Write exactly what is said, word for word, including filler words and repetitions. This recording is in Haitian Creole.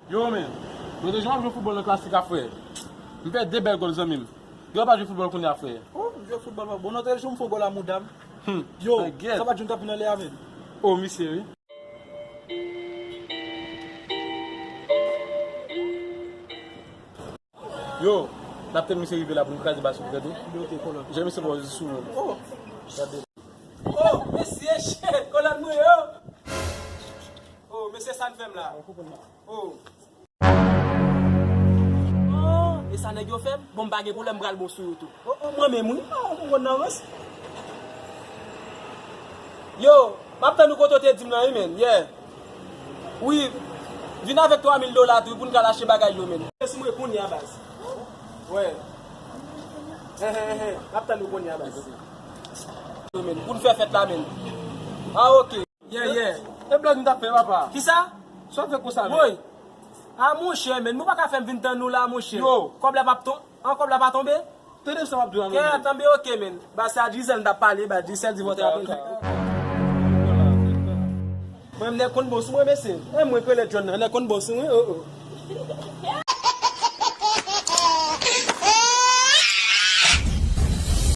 Yo, men, lòt jou m ap jwe foutbòl nan klasik a, frè. M fè de bèl gòl, zanmi m. Gen w pa jwe foutbòl kounye a, frè. Oh, m jwe foutbòl, pa bon. Lòt jou m fè yon gòl a mouda m. Hmm. Yo, sa pa t jwenn tapi nan lè a, men. Oh, misye, wi. Yo, n ap tann misye rive la pou n kraze ba sou prèt wi. Jan misye pran sou moun. Oh. Gade. Oh, mesye, shit, kolòn mwen yo. Oh, mesye, sa n fè m la. Oh. Oh, e sa nèg yo fè m? Bon, m pa gen pwoblèm, m pral bon sou yo tou. Oh, oh, mwen menm, wi. Oh, mwen nan rans. Yo, m ap tann ou kote w te di m nan, wi, men. Yeah. Wi, vin avèk twa mil dola tou pou n ka al achte bagay yo, men. Sou mwen kounye a, baz. Wè. Hen, hen, hen, hen. M ap tann ou kounye a, baz. Yo, men, pou n fè fèt la, men. Ah, ok. Yeah, yeah. E blòk m t ap fè, papa. Kisa? Sa w fè konsa, men? Woy. Ah, monchè, men, nou pa ka fè m vin tann nou la, monchè. Yo. Kòb la p ap ton-, an, kòb la pa tonbe? Tande sa m ap di w la, men. Kè a tonbe, ok, men. Ba, se a Gisèle m t ap pale, ba, Gisèle di mwen te ap. Mwen, m nèg konn bon sou mwen, mesye. E mwen k rele John nan, nèg konn bon sou mwen, oh, oh.